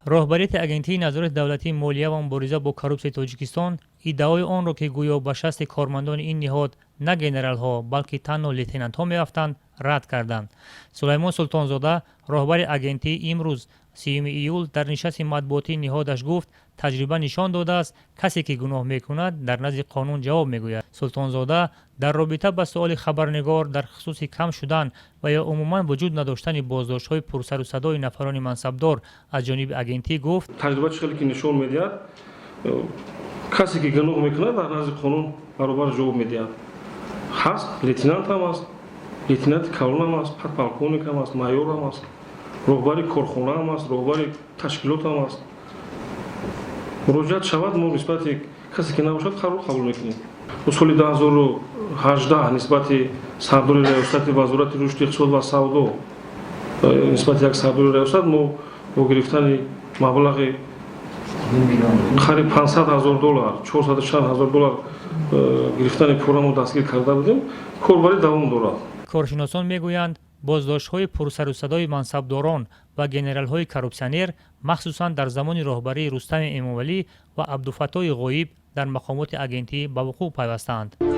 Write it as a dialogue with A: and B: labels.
A: Роҳбарияти Агентии назорати давлатии молия ва мубориза бо коррупсияи Тоҷикистон иддаои онро, ки гӯё ба шасти кормандони ин ниҳод на генералҳо, балки танҳо лейтенантҳо меафтанд, рад карданд. Сулаймон Султонзода, роҳбари агентӣ, имрӯз, 30 июл, дар нишасти матбуотии ниҳодаш гуфт, таҷриба нишон додааст, касе ки гуноҳ мекунад, дар назди қонун ҷавоб мегӯяд. Султонзода дар робита ба суоли хабарнигор дар хусуси кам шудан ва ё умуман вуҷуд надоштани боздоштҳои пурсару садои нафарони мансабдор аз ҷониби агентӣ гуфт:
B: Таҷриба чӣ хеле ки нишон медиҳад, касе ки гуноҳ мекунад, дар назди қонун баробар ҷавоб медиҳад. Ҳаст, лейтенант ҳам аст, лейтенанти калон ҳам аст, подполковник ҳам аст, майор ҳам аст, роҳбари корхона ҳам аст, роҳбари ташкилот ҳам аст. Муроҷиат шавад, мо нисбати касе ки набошад, қарор қабул мекунем. Соли 2018 нисбати сардори раёсати Вазорати рушди иқтисод ва савдо, нисбати як сардори раёсат, мо бо гирифтани маблағи қариб 500 ҳазор доллар, 400 ҳазор доллар гирифтани порамо дастгир карда будем. Корбарӣ давом дорад.
A: Коршиносон мегӯянд, боздоштҳои пурсарусадои мансабдорон ва генералҳои коррупсионер махсусан дар замони роҳбарии Рустами Эмомалӣ ва Абдуфаттоҳи Ғоиб дар мақомоти агентӣ ба вуқӯъ пайвастаанд.